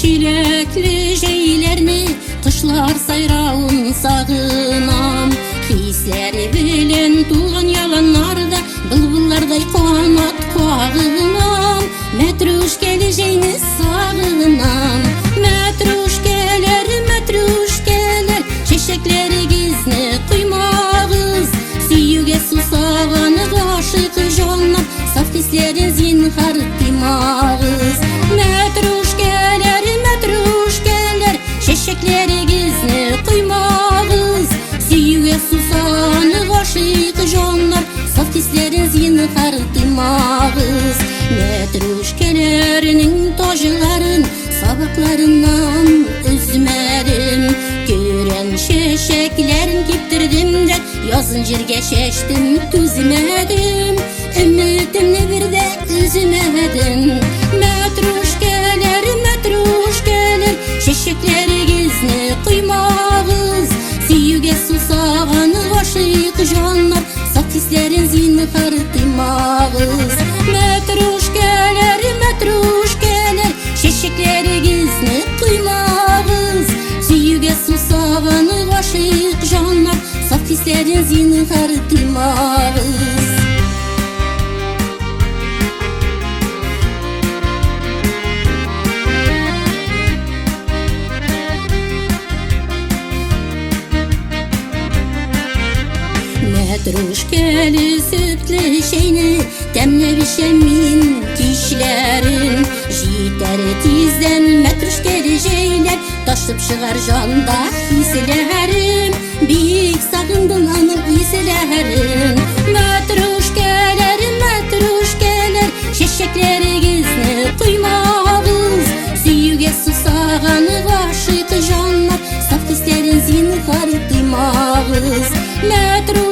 Җиләкле җәйләрне, кошлар сайравын сагынам. Хисләре белән тулган яланнарда былбыллардай канат кагынам. Мәтрүшкәле җәйне сагынам. Мәтрүшкәләр, мәтрүшкәләр, чәчәкләрегезне коймагыз. Сөюгә сусаган гашыйк җаннар, саф хисләрен зинһар тыймагыз. Мәтрүшкәләр, мәтрүшкәләр, чәчәкләрегезне коймагыз. Сөюгә сусаган гашыйк җаннар, саф хисләрен зинһар тыймагыз. Мәтрүшкәләрнең таҗларын сабакларыннан өзмәдем. Көрән чәчәкләрен киптердем дә, язын җиргә чәчтем, түзмәдем. Өметемне бер дә өзмәдем. Мәтрүшкәләр, мәтрүшкәләр, чәчәкләрегезне коймагыз. Сөюгә сусаган гашыйк җаннар, саф хисләрен зинһар тыймагыз. Мәтрүшкәләр, мәтрүшкәләр, чәчәкләрегезне коймагыз. Сөюгә сусаган гашыйк җаннар, саф хисләрен зинһар тыймагыз. Мәтрүшкәле сөтле чәйне тәмләп эчәм мин кичләрен. Җитәр тиздән мәтрүшкәле җәйләр, ташып чыгар җанда хисләрем. Бик сагындым аның исләрен. Мәтрүшкәләр, мәтрүшкәләр, чәчәкләрегезне коймагыз. Сөюгә сусаган гашыйк җаннар, саф хисләрен зинһар тыймагыз. Мәтрүшкәләр.